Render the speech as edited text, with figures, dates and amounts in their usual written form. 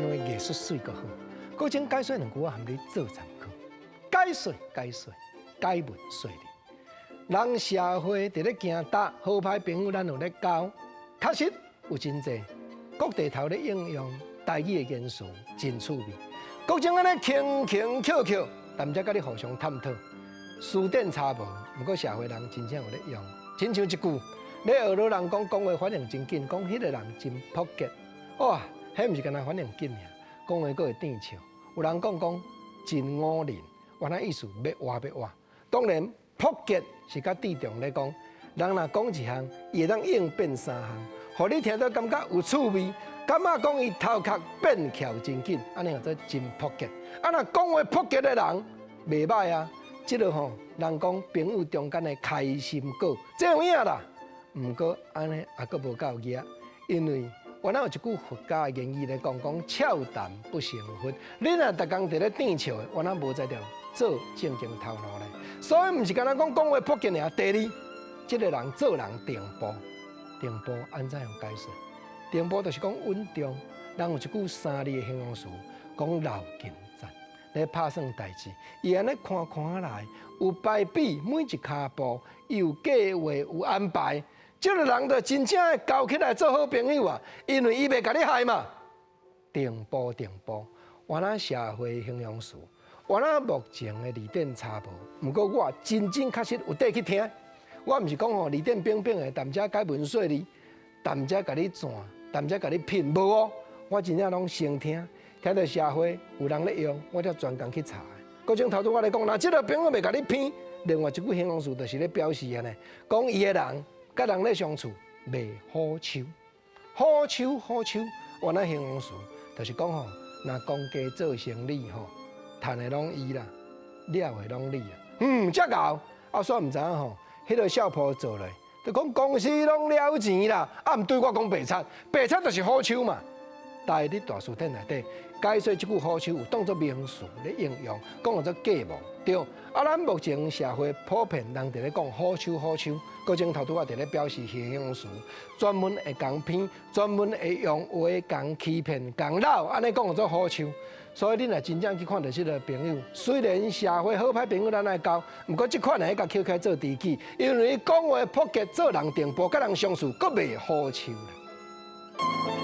話藝術媠閣好。閣種解說兩句，我含你做參考。解說解說，解文說理。人社會佇咧行搭，好歹朋友咱有咧交，確實有真濟各地頭咧應用台語的言辭，真趣味。各種按呢輕輕巧巧，但才佮你互相探討。辭典查無，毋過社會人真正有咧用。親像一句，咧學老人講講話反應真緊，講彼個人真撲吉。哇，彼毋是干焦反應緊爾，講話閣會甜笑。有人講講真五輪，原來意思欲活欲活。當然，撲吉是較注重咧講，人若講一項，伊會當應變三項，予你聽著感覺有趣味，感覺講伊頭殼變巧真緊，按呢叫做真撲吉。啊，若講話撲吉的人，袂䆀啊！這個吼，人講朋友中間的開心果，這有影啦。毋過按呢也閣無夠額，因為原來有一句佛家的言語咧講，講笑談不成佛。你若逐工佇咧甜笑的，原來無才調做正經頭路咧。所以毋是干焦講講話撲吉爾。第二，這個人做人定步，定步按怎樣解釋？定步就是講穩重。人有一句三字的形容詞，講老勤讚。咧拍算代誌，伊按呢看看來，有排比，每一跤步有計劃有安排，這個人就真正會交起來做好朋友啊！因為伊袂共你害嘛。定步定步，原來社會形容詞，原來目前的字典查無，毋過我真正確實有綴去聽。我毋是講吼字典平平的，踮遮解文說理，踮遮共你轉，踮遮共你品，無哦。我真正攏先聽。聽著社會有人咧用，我才專工去查。閣種頭拄我咧講，若這個朋友袂共你騙，另外一句形容詞就是咧表示按呢，講伊的人佮人咧相處袂虎手，虎手虎手，原來形容詞就是講吼，若講家做生理吼，趁的攏伊啦，了的攏你啊。遮𠢕，啊，煞毋知影吼，彼個痟婆做咧，就講公司攏了錢啦，啊，毋對我講白賊，白賊就是虎手嘛。台語大辭典內底解說這句虎手有當作名詞咧應用，講做計謀對。啊，咱目前社會普遍人佇咧講虎手虎手，閣種頭拄仔佇咧表示形容詞，專門會共騙，專門會用話共欺騙、共摟，按呢講做虎手。所以你若真正去看著這個朋友，雖然社會好歹朋友咱愛交，毋過這款人會共抾起來做知己，因為講話撲吉，做人定步，佮人相處，閣袂虎手啦。